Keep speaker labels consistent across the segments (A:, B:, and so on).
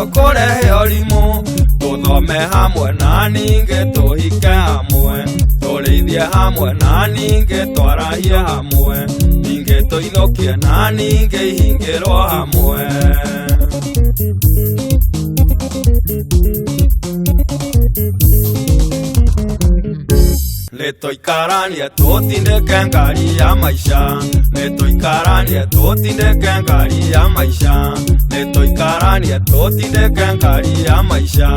A: tũkũrehe ũrimũ tũthome hamwe na ningĩ tũhike hamwe tũrĩithie hamwe na ningĩ twarahie hamwe ningĩ tũinũkie na ningĩ ihingĩrwo hamwe. Nĩtũikaranie tũtindĩke ngari ya maica, nĩtũikaranie tũtindĩke ngari ya maica, nĩtũikaranie tũtindĩke ngari ya maica.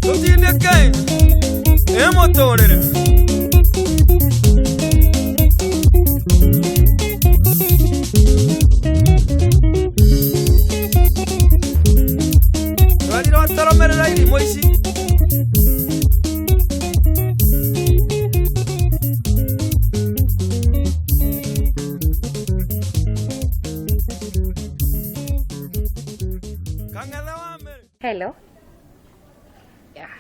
A: Tũtindĩke ĩ mũtũrĩre. Twarirwo tũrũmĩrĩra irimũ ici. Kang'ethe wa Mary.
B: Hello. Yeah.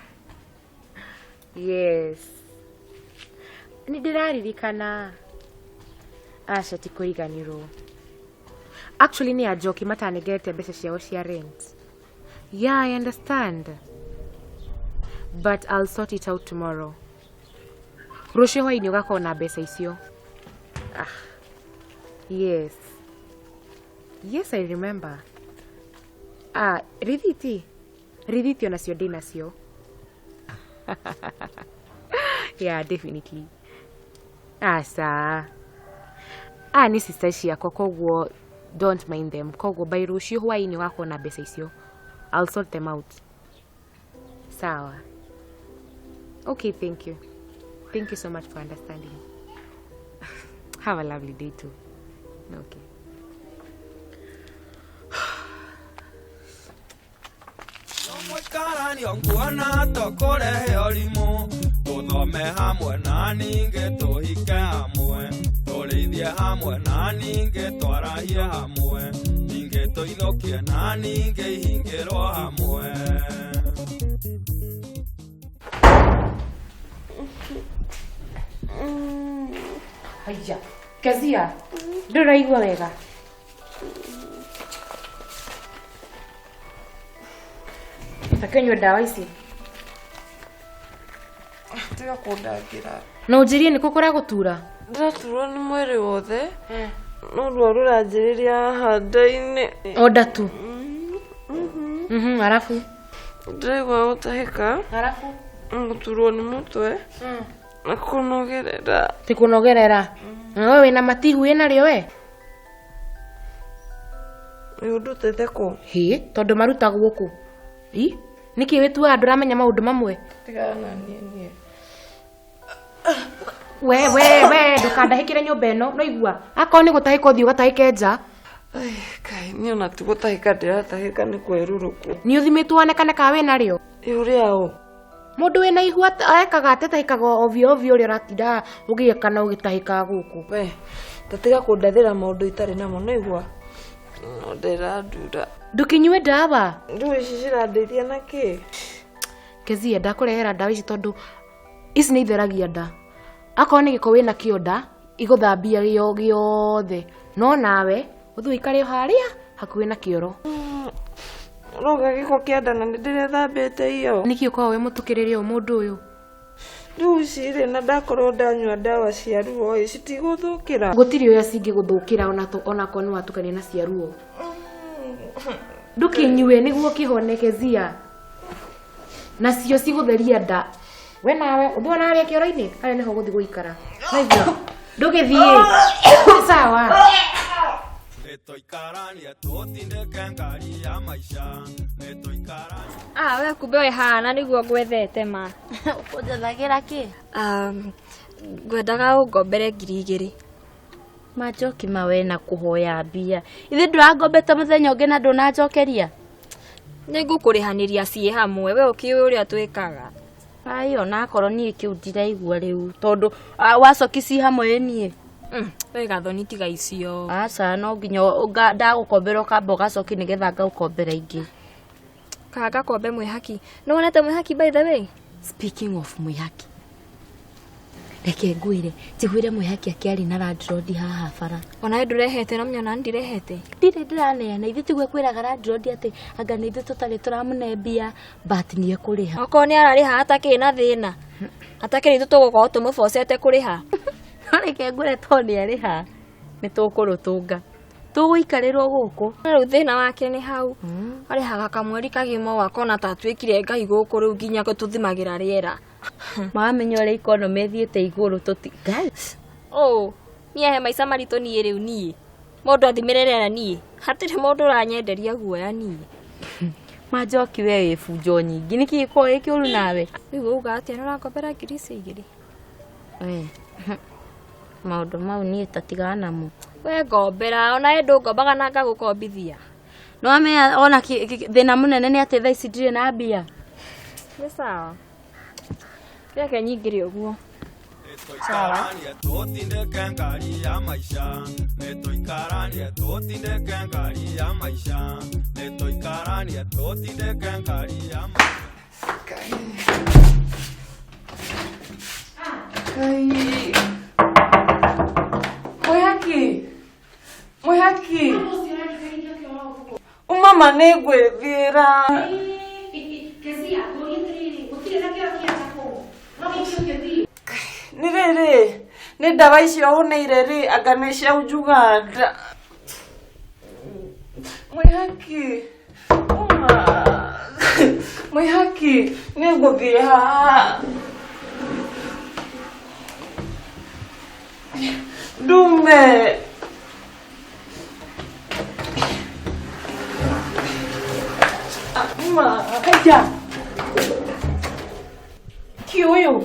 B: Yes. Nĩ ndĩraririkana. Aca ti kũriganĩrwo. Actually nĩ anjoki matanengerete mbeca ciao cia rent. Yeah, I understand. But I'll sort it out tomorrow. Rũciũ hwaĩ-inĩ ũgakorwo na mbeca icio. Ah. Yes. Yes, I remember. Ah, rithiti. Rithiti onacio ndĩ nacio. Yeah, definitely. Aca. Aya nĩ sister ciakwa koguo don't mind them. Koguo by rũciũ hwaĩ-inĩ ũgakorwo na mbeca icio. I'll sort them out. Sawa. Okay, thank you. Thank you so much for understanding. Have a lovely day too. Okay.
A: Mũikaranio nguona tũkũrehe ũrimũ tũthome hamwe na ningĩ tũhike hamwe tũrĩithie hamwe na ningĩ twarahie hamwe ningĩ tũinũkie na ningĩ ihingĩrwo hamwe.
B: Haiya. Kezia, ndũraigua wega? Reke nyue ndawa ici.
C: Tiga kũndangĩra.
B: Na ũnjĩrie nĩkũ kũragũtura?
C: Ndĩraturwo nĩ mwĩrĩ wothe no ruo rũranjĩrĩria haha nda-inĩ.
B: O nda tu? Arabu?
C: Ndĩraigua gũtahĩka.
B: Arabu?
C: Gũturwo nĩ mũtwe na kũnogerera.
B: Ti kũnogerera? We wĩna matihu wĩnarĩo we?
C: Ĩ ũndutĩte kũ?
B: Hĩ, tondũ marutagwo kũ? I, nĩkĩ wĩtuaga ndũramenya maũndũ mamwe?
C: Tigana na niĩ niĩ.
B: We we we ndũkandahĩkĩre nyũmba ĩno, no igua? Akorwo nĩ gũtahĩka ũthiĩ ũgatahĩke nja.
C: Ai, Ngai, niĩ ona ti gũtahĩka ndĩratahĩka nĩ kwerũrũkwo.
B: Nĩ ũthimĩtwo wonekane kana wĩnarĩo?
C: Ĩ ũrĩa ũ?
B: Mũndũ wĩna ihu ekaga atĩa atahĩkaga ovyo ovyo ũrĩa ũratinda ũgĩka na ũgĩtahĩkaga gũkũ?
C: We, ta tiga kũndathĩra maũndũ itarĩ namo, nĩigua? No ndĩrandura.
B: Ndũkĩnyue ndawa?
C: Rĩu ici cirandeithia na kĩ?
B: Kezia, ndakũrehera ndawa ici tondũ ici nĩ itheragia nda. Akorwo nĩ gĩko wĩna kĩo nda, igũthambia gĩo gĩothe. No nawe, ũthiĩ ũikare o harĩa hakuhĩ na kĩoro.
C: Ũrauga gĩko kĩa nda na nĩ ndĩrethambĩte iyo.
B: Nĩkĩ ũkoragwo wĩ mũtukĩrĩria ũũ mũndũ ũyũ?
C: Rĩu ici rĩ, na ndakorwo ndanyua ndawa cia ruo ĩ, citigũthũkĩra?
B: Gũtirĩ ũrĩa cingĩgũthũkĩra onakorwo nĩ watukania na cia ruo. Ndũkĩnyue nĩguo kĩhone Kezia. Nacio cigũtheria nda. We nawe, ũthiĩ ona harĩa kĩoro-inĩ, harĩa nĩho ũgũthiĩ gũikara. Naigua? Ndũgĩthiĩ. Sawa.
A: Nĩtũikaranie tũtindĩke ngari ya maica, nĩtũikaranie.
D: Ah, we kumbe wĩ haha na nĩguo ngwethete ma.
E: Ũkũnjathagĩra kĩ?
D: Ngwendaga ũngombere 2000.
E: Manjoki ma we na kũhoya mbia. Ithe ndũrangombete mũthenya ũngĩ na ndũnanjokeria?
D: Nĩngũkũrĩhanĩria ciĩ hamwe, we ũkĩũĩ ũrĩa twĩkaga.
E: Ai, onakorwo niĩ kĩu ndiraigua rĩu tondũ wacoki ci hamwe niĩ.
D: We gathoni tiga icio.
E: Aca, no nginya ndagũkombera ũkamba ũgacoki nĩgetha ngaũkombera ingĩ.
D: Kana ngakombe mwĩhaki. Nĩ wonete mwĩhaki by the way?
E: Speaking of mwĩhaki. Reke ngwire njiguire mwihaki akiari na landlord haha bara.
D: Ona ndurehete na mnyona ndirehete.
E: Ndirĩ ndĩraneana ithuĩ tiguo kwĩraga landlord atĩ anga nĩ ithuĩ tũtarĩ tũramũne mbia but nĩ ekũrĩha.
D: Okorwo nĩ ararĩha atakĩrĩ na thĩna. Atakĩrĩ ithuĩ tũgũkorwo tũmũbocete kũrĩha.
E: No reke ngwĩre to nĩ arĩha nĩ tũkũrũtũnga. Tũgũikarĩrwo gũkũ.
D: Rĩu thĩna wake nĩ hau. Arĩhaga kamweri kagima ũgakona ta atuĩkire Ngai gũkũ rĩu nginya tũthimagĩra rĩera.
E: Mamenya ũrĩa economy ĩthiĩte igũrũ tũti Ngai.
D: Oh, niĩ he maica maritũ niĩ rĩu niĩ. Mũndũ athimĩre rĩera niĩ. Hatirĩ mũndũ ũranyenderia guoya niĩ.
E: Manjoki we wĩ bunjo nyingĩ nĩkĩ gĩkoragwo gĩ kĩũru nawe?
D: Rĩu uga atĩa nĩ ũrangombera ngiri ici igĩrĩ?
E: We. Maũndũ mau niĩ tatigana namo.
D: We ngombera ona we ndũngombaga na ngagũkombithia.
E: No amenya ona thĩna mũnene nĩ atĩ thaa ici ndirĩ na mbia.
D: Nĩ sawa. Reke nyingĩre ũguo.
A: Nĩtũikaranie tũtindĩke ngari ya maica. Nĩtũikaranie tũtindĩke ngari ya maica. Nĩtũikaranie tũtindĩke ngari ya maica.
C: Ngai. Mwihaki. Mwihaki. Umama nĩ ngwĩthiĩra. Nĩ rĩrĩ nĩ ndawa icio ũneire rĩ anga nĩ cia Uganda. Mwihaki. Uma. Mwihaki nĩ ngũthiĩ haha. Ndume. Uma.
B: Kaija. Kĩ ũyũ?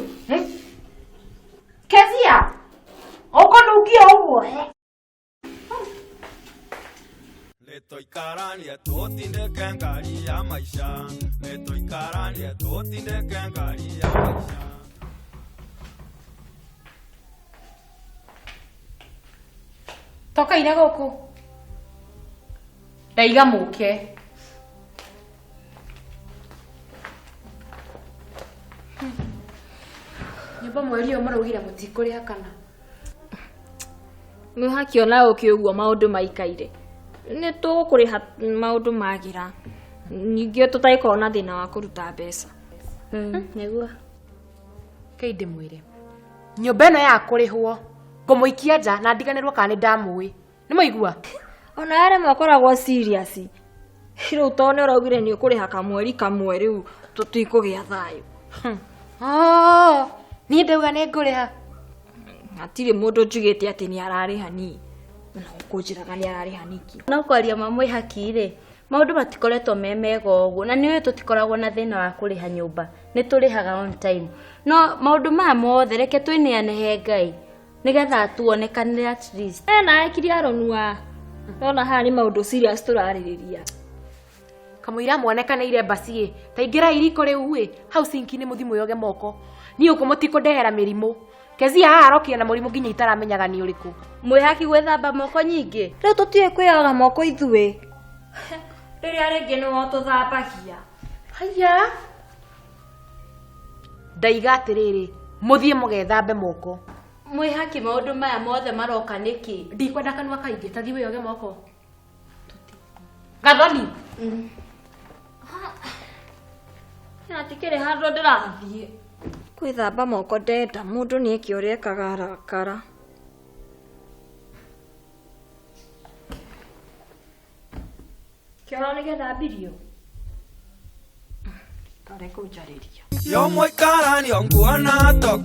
B: Kezia. Ũkũnungia ũguo?
A: Nĩtũikaranie tũtindĩke ngari ya maica. Nĩtũikaranie tũtindĩke ngari ya maica.
B: Toka ira gũkũ. Ndaiga mũke. Nyũmba mweri ũyũ mũraugire mũtikũrĩha kana?
D: Mwihaki ona ũkĩ ũguo maũndũ maikaire. Nĩ tũgũkũrĩha maũndũ magĩra. Ningĩ tũtagĩkorwo na thĩna wa kũruta mbeca.
E: Nĩguo.
B: Kei ndĩmwĩre. Nyũmba ĩno ya kũrĩhwo ngũmũikia nja na ndiganĩrwo kana nĩ ndamũĩ. Nĩ mwaigua?
D: Ona arĩa makoragwo serious. Rĩu tondũ nĩ ũraugire nĩ ũkũrĩha kamweri kamwe rĩu tũtikũgĩa thayũ.
B: Oh, niĩ ndauga nĩ ngũrĩha.
D: Hatirĩ mũndũ njugĩte atĩ nĩ ararĩha niĩ. Na ũkũnjĩraga nĩ ararĩha nĩkĩ?
E: No kwaria ma mwihaki rĩ, maũndũ matikoretwo me mega ũguo na nĩũĩ tũtikoragwo na thĩna wa kũrĩha nyũmba. Nĩ tũrĩhaga on time. No maũndũ maya mothe reke twĩneane he Ngai nĩgetha tuonekanĩre at least.
D: Ena ekiria aronua. Ona haha nĩ maũndũ serious tũrarĩrĩria.
B: Kamũira muonekanĩire mbasi ĩ, ta ingĩra iriko rĩu ĩ, hau sinki-inĩ mũthiĩ mwĩoge moko. Niĩ ũkũ mũtikũndehera mĩrimũ. Kezia haha arokire na mũrimũ nginya itaramenyaga nĩ ũrĩkũ.
E: Mwihaki gwĩthamba moko nyingĩ.
D: Rĩu tũtiũĩ kwĩyoga moko ithuĩ. Rĩrĩa rĩngĩ nĩwe ũtũthambagia.
B: Haiya. Ndaiga atĩrĩrĩ, mũthiĩ mũgethambe moko.
E: Mwihaki maũndũ maya mothe maroka nĩkĩ?
B: Ndikwenda kanua kaingĩ, ta thiĩ wĩyoge moko. Gathoni.
D: Hatikĩrĩ handũ ndĩrathiĩ. Kwĩthamba moko ndenda mũndũ nĩ eke ũrĩa ekaga arakara. Kĩoro nĩ gĩthambirio? Kare kũnjarĩria.
A: Yo mũikaranio nguona toko.